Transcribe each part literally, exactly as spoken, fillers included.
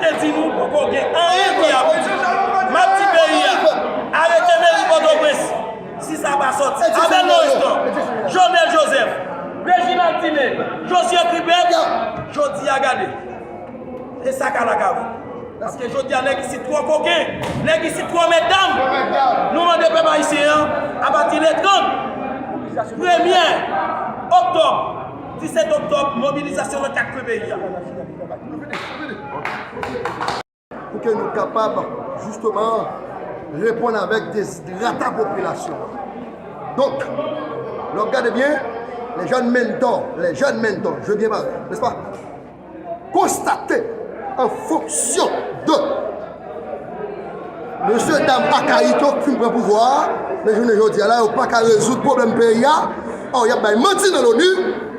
Te di nou poko gen anyen ki abouti. M ap di peyi a, arete meri Pòtoprens, si sa pa sòti, Abel Loristan, Jovenel Joseph, Reginald Tiné, Josué Tripet, jodi a gade. E sa k al ak avè. Paske jodi a nèg isit twò koken, nèg isit twò mètdam. Nou mande pèp ayisyen an, apati le trant, premye oktòb, disèt oktòb, mobilizasyon nan kat kwen peyi a. Pou ke nou kapab, jisteman, reponn avèk deziderata popilasyon an. Donk, lè w ap gade byen, les jeunes mentors, les jeunes mentors, je viens par, n'est-ce pas? Konstate, an fonksyon de mesye dam Akayit yo ki fin pran pouvwa a, men jounen jodi a la, yo pa ka rezoud pwoblèm peyi a, ò, y ap bay manti nan l'ONU,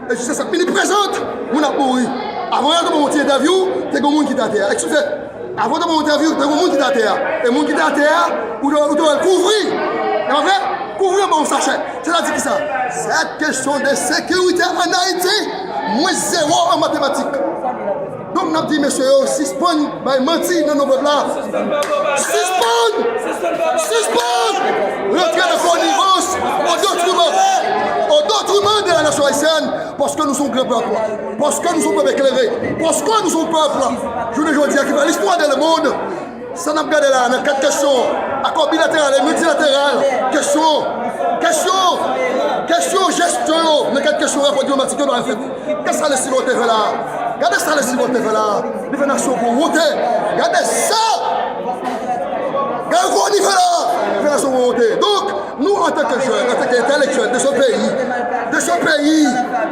e jisteman sa fini prezant, moun ap mouri. Avan yo te ba w yon ti entèvyou, te gen moun ki te atè a. Eskize, avan yo te ba w entèvyou, te gen moun ki te atè a. E moun ki te atè a, ou te, ou te wè l kouvri. E pa vre? Kouvri anba yon sachè. Sètadi kisa? Cette question de sécurité en Haïti, mwens zewo an matematik. Donk, n ap di mesye yo, sispann bay manti nan non pèp la. Sispann! Sispann! Rantre nan konivans au détriment, au détriment de la nation haïtienne, paske nou se yon gran pèp. Paske nou se yon pèp eklere. Paske nou se yon pèp, jounen jodi a, ki fè listwa de le monde. Sa n ap gade la, nan kat kesyon, akò bilateral e miltilateral, kesyon, kesyon, kesyon jesyon yo, nan kat kesyon rapò diplomatik yo dwe fèt. Gade sa Leslie Voltaire fè la. Gade sa Leslie Voltaire fè la. Li fè nasyon pou wonte. Gade sa Garry Conille fè la. Li fè nasyon pou wonte. Donk, nou, antanke jèn, antanke entèlektyèl de ce pays, de ce pays,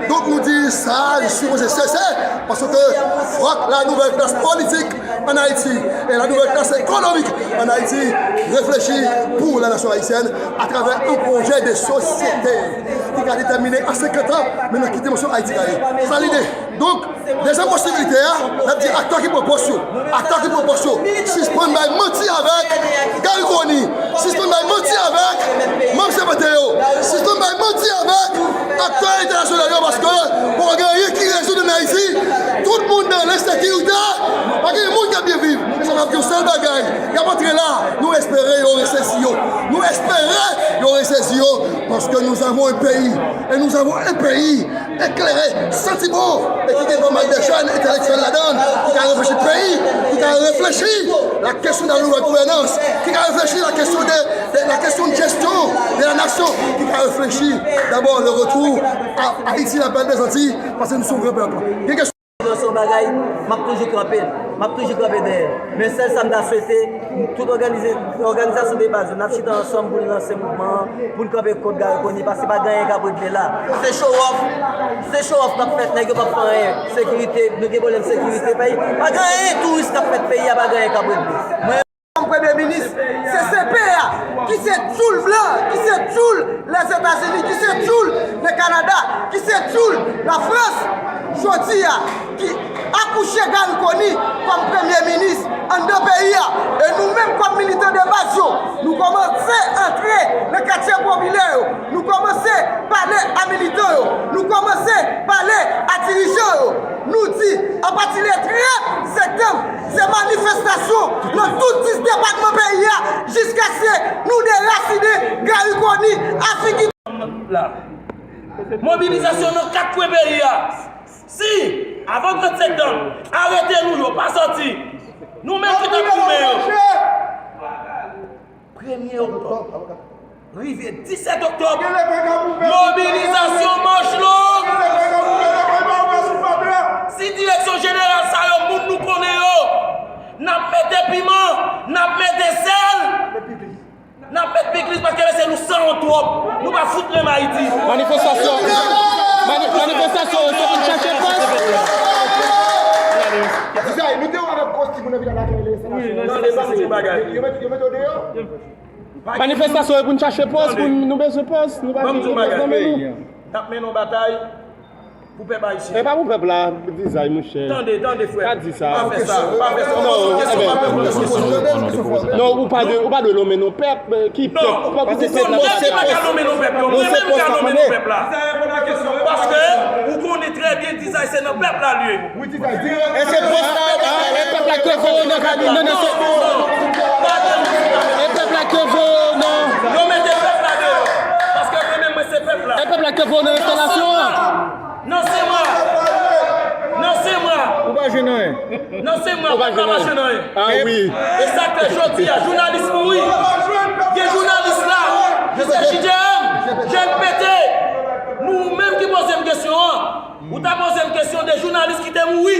donk nou di sa, li sipoze sese, paske fòk la nouvelle classe politique en Haïti et la nouvelle classe économique en Haïti réfléchit pour la nation haïtienne à travers un projet de société ki ka detèmine an senkant an, men nan ki dimansyon Ayiti ka ye. Sa lide. Donk, dezyèm posibilite a, n ap di aktè ki pran pòz yo, aktè ki pran pòz yo, sispann bay manti avèk Garry Conille, sispann bay manti avèk manm C P T yo, sispann bay manti avèk aktè entènasyonal yo, paske pa gen anyen ki rezoud an Ayiti. Tout moun nan lensekirite, pa gen moun k ap byen viv. E sa n ap di yon sèl bagay, y ap antre la, nou espere yo resezi yo. Nou espere yo resezi yo, paske nous avons un pays, et nous avons un pays éclairé, senti bon, e ki gen pa mal de jèn entèlektyèl ladan l, ki ka reflechi peyi, ki ka reflechi la kesyon de la nouvèl gouvènans, ki ka reflechi la kesyon de, de la kesyon de jesyon de la nasyon, ki ka reflechi dabò le retour à Haïti, la belle des Antilles, paske nou se yon gran pèp. Gen kesyon Nan se yon bagay, m ap toujou kanpe l. M ap toujou kanpe dèyè l. Men sèl sa m ta swete, tout òganize, òganizasyon de baz yo, n ap chita ansanm pou n lanse mouvman an, pou n kanpe kont Garry Conille, paske pa gen anyen k ap regle la. Se show off, se show off k ap fèt, nèg yo p ap fè anyen. Sekirite, nou gen pwoblèm sekirite, peyi, pa gen anyen touris k ap fèt peyi a, pa gen anyen k ap regle. Mwen, kòm premye minis, se C P A, ki se tchoul blan, ki se tchoul Lèzetazini, ki se tchoul nan Kanada, ki se tchoul Lafrans, jodi a, ki akouche Garry Conille kòm premye minis anndan peyi a. E nou menm, kòm militan de baz yo, nou kòmanse antre nan katye popilè yo, nou kòmanse pale a militan yo, nou kòmanse pale a dirijan yo. Nou di, apati le trant septanm, se manifestasyon nan tout dis depatman peyi a, jiskaske nou derasinen Garry Conille a figi. La. Mobilizasyon nan kat kwen peyi a. Si, avan trant septanm, arete nou yo pa sòti, nou menm ki t ap goumen yo. Premye oktòb rive disèt oktòb, mobilizasyon manch long. Si direksyon jeneral sa yo, moun nou konnen yo, n ap mete piman, n ap mete sèl, n ap met piklis, paske mesye, nou sanwont twòp. Nou pa fout renmen Ayiti. Manifestasyon, mani-, manifestasyon yo, se pou n chache pòs. Dizay, nou te wè avèk Kòs ti moun nan vin lakay li, se nan... Tande, ban m di yon bagay. Yo met, yo met yo deyò. Manifestasyon yo pou n chache pòs, pou n, nou bezwen pòs, nou pa gen pòs nan men nou. N ap mennen yon batay pou pèp ayisyen. E pa pou pèp la, Dizay, monchè. Tande, tande, frè. Pa di sa. Pa fè sa, pa fè sa. Non, ou pa dwe, ou pa dwe lonmen non pèp, eh, ki pèp, pèp ou se pèp la. Non, se pòs la, tande. Paske, ou konnen Trè byen, dizay se nan pèp la l ye. E se pèp la, e pèp la k voye w nan kabi, nan, nan, se, e pèp la k voye w nan. Yo mete pèp la deyò. Paske mwen menm, mwen se pèp la. E pèp la k voye w nan enstalasyon an. Nan senk mwa. Nan senk mwa. Ou pa jwenn anyen. Nan senk mwa, pèp la pa jwenn anyen. Ah wi. E sa k fè jodi a, jounalis mouri. Gen jounalis la, misye J J M, J L P T. Nou menm ki poze m kesyon an, ou ta poze m kesyon de jounalis ki te mouri.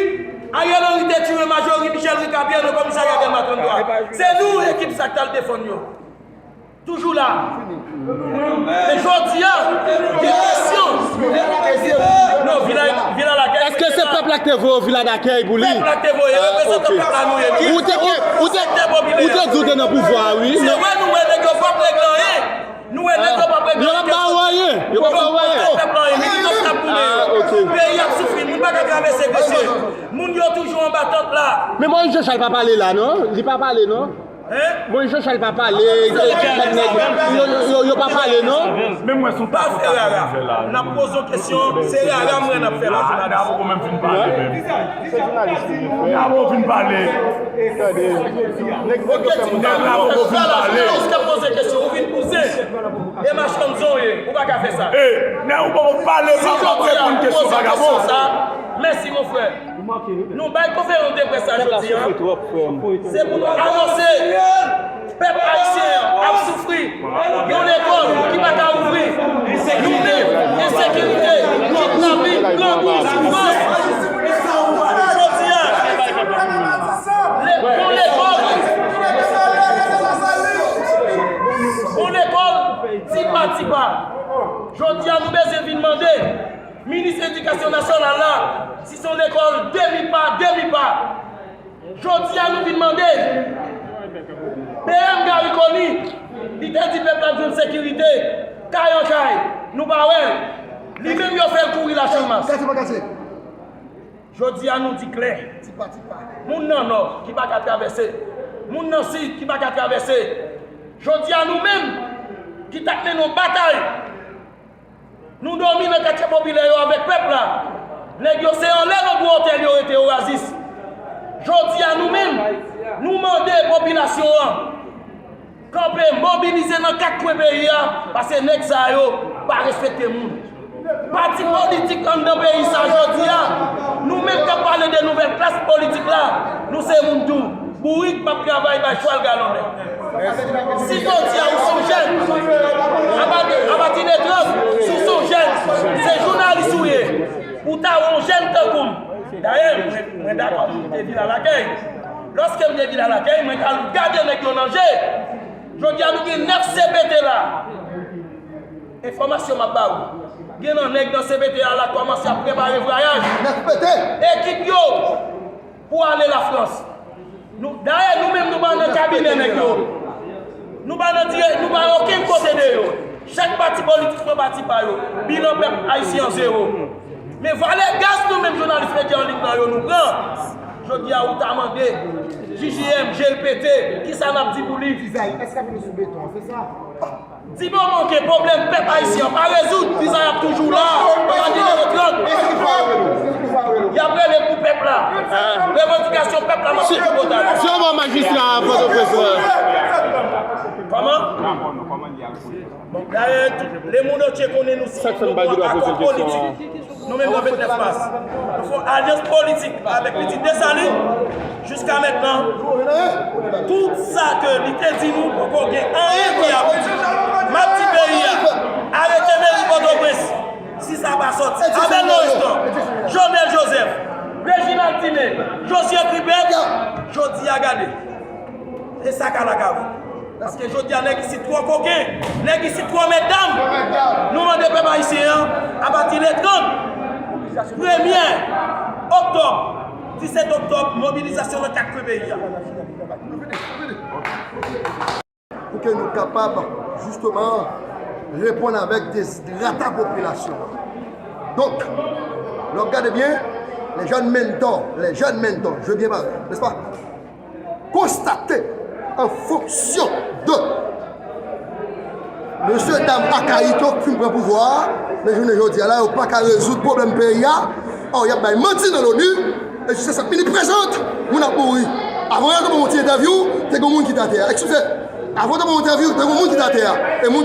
Ariel Henry te tiye Marjorie Michel Ricapier nan komisarya Dèlma trannde twa. Se nou ekip sa k t al defann yo. Toujou la. Men jodi a, gen kesyon. Non, Vila, Vila Lakèy. Èske se pèp la k te voye w Vila Dakèy pou li? Pèp la k te voye, reprezantan pèp la nou ye. Ou te, ou, ou te, ou te di w te nan pouvwa a, wi. Se vre, nou wè nèg yo p ap regle anyen. Nou wè nèg yo p ap regle anyen. Yo p ap ba w anyen. Yo p ap ba w anyen. Pèp la, militan k ap goumen yo. Ah, ok. Peyi ap soufri, moun pa ka travèse, mesye. Moun yo toujou anba tant la. Men Moïse Jean Charles pa pale la, non? Li pa pale, non? Hein? Moïse Jean Charles pa pale, yo, yo, yo, yo pa pale, non? Men mwen sou pa fè rara. N ap poze yon kesyon, se rara m wè n ap fè la, jounalis. N ap fin pale, menm. Se jounalis li ye, frè. N ap fin pale. Tande. Nèg la poko fin pale. Ou vin poze. E machann zon ye, ou pa ka fè sa. E, nèg ou poko pale, pa, pa reponn kesyon vagabon. Mèsi, mon frè. Nou bay konferans de près sa jodi a. Se pou nou anonse pèp ayisyen an ap soufri. Yon lekòl ki pa ka ouvri. Nou menm, ensekirite, kidnaping, grangou, soufrans. Jodi a, le-, yon lekòl, yon lekòl, tipa, tipa. Jodi a, nou bezwen vin mande Minis Edikasyon Nasyonal la, si se yon lekòl demi pa, demi pa. Jodi a, nou vin mande P M Garry Conille, li te di pèp la jwenn sekirite, kay an kay, nou pa wè l. Li menm yo fè l kouri la Channmas. Jodi a, nou di klè. Moun nan Nò ki pa ka travèse, moun nan Sid ki pa ka travèse. Jodi a, nou menm ki t ap mennen yon batay, nou dòmi nan katye popilè yo avèk pèp la. Nèg yo se anlè nan gwo otèl yo rete, Oasis. Jodi a, nou menm, nou mande popilasyon an kanpe, mobilize nan kat kwen peyi a, paske nèg sa yo pa respekte moun. Pati politik anndan peyi sa jodi a, nou menm k ap pale de nouvèl klas politik la, nou se moun tou. Bourik p ap travay bay chwal galonnen. Si jodi a ou se yon jèn, apati, apati de trant, si w se yon jèn, se jounalis ou ye, ou ta wè yon jèn tankou m. Dayè, mwen, mwen dakò pou m te Vila Lakèy. Lòske m te Vila Lakèy, mwen t al gade nèg yo nan je. Jodi a, nou gen nèf C P T la. Enfòmasyon m ap ba ou. Gen nan nèg nan C P T a la kòmanse ap prepare vwayaj. Nèf C P T. Ekip yo pou ale Lafrans. Nou, dayè, nou menm, nou pa nan kabinè nèg yo. Nou pa nan dire-, nou pa okenn kote de yo. Chak pati politik pran pati pa yo. Bilan pèp ayisyen an zewo. Men valè gaz nou menm jounalis medya an liy nan yo nou pran. Jodi a ou ta mande J J M, J L P T, kisa n ap di pou li? Ti Zay, èske ap vin sou beton an, se sa? Di bon manke pwoblèm pèp ayisyen an pa rezoud, Ti Zay ap toujou la, pa di le trant. Y ap rele pou pèp la. Revandikasyon pèp la, m ap fè pou pòtay. Se yon majistra a Pòtoprens la. Kòman? Bon, dayè, tout le monde entier konnen nou si nou pran akò politik. Nou menm nan vennèf mas, nou fè yon alyans politik avèk pitit Desalin. Jiska mentnan, tout sa ke li te di nou, poko gen anyen ki abouti. M ap di peyi a, arete meri Pòtoprens, si sa pa sòti, Abel Loristan, Jovenel Joseph, Reginald Thiné, Josué Tripet, jodi a gade. E sa ka lakay ou. Paske jodi a nèg isit twò koken, nèg isit twò mètdam. Nou mande pèp ayisyen an, apati le trant, premye oktòb, disèt oktòb, mobilizasyon nan kat kwen peyi a. Pou ke nou kapab, jisteman, reponn avèk deziderata popilasyon an. Donk, lè w ap gade byen, les jeunes mentors, les jeunes mentors, je veux bien parler, n'est-ce pas? Konstate an fonksyon de mesye dam akayit yo k fin pran pouvwa a, Men jounen jodi a la, yo pa ka rezoud pwoblèm peyi a. Ò, y ap bay manti nan l'ONU. E jiska Sent Mini prezant, moun ap mouri. Avan yo te ba w yon ti entèvyou, te gen moun ki te atè a. Eskize. Avan yo te ba w yon entèvyou, te gen moun ki te atè a. E moun